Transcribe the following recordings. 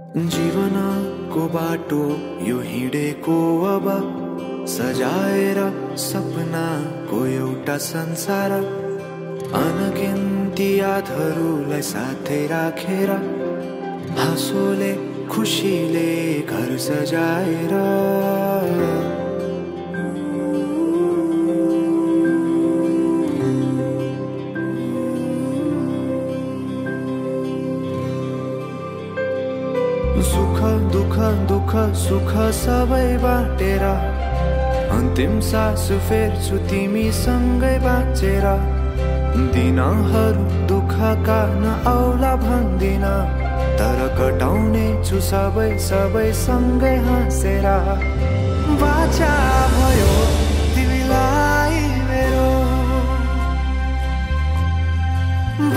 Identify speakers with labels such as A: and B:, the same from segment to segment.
A: जीवनको बाटो यो हिँडेको अब सजाएर सपनाको एउटा संसार अनगिन्ती यादहरूलाई साथै राखेर हाँसोले खुसीले घर सजाएर सुख दुख दुख सुख सबै बाटेर अन्तिम सास फेर्छु तिमीसँगै बाँचेर दिनहरू दुःखका नआउला भन्दिन तर कटाउने छु सबै सबै सँगै हाँसेर बाचा भयो तिमीलाई मेरो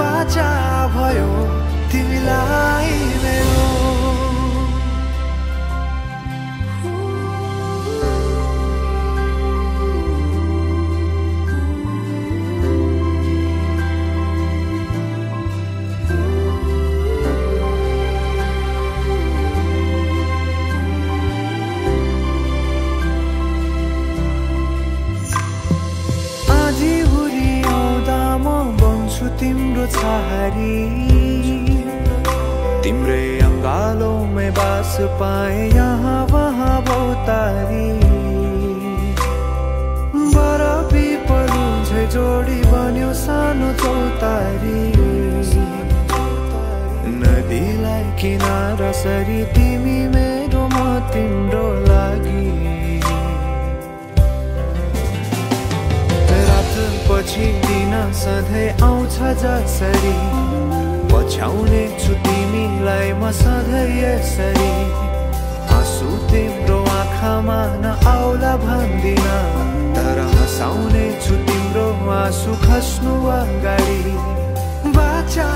A: बाचा भयो तिमीलाई मेरो तिम्रो छहारी तिम्रै अङ्गालोमै बास पाए यहाँ वहाँ भौतारी बरफी पलु झै जोडी बन्यो सानो चौतारी नदीलाई किनारा सरी तिमी मेरो म तिम्रो लागि पछि दिन सधैँ आउँछ जसरी पछ्याउने छु तिमीलाई म सधैँ यसरी आँसु तिम्रो आँखामा नआउला भन्दिन तर हँसाउने छु तिम्रो आँसु खस्नु अगाडि बाचा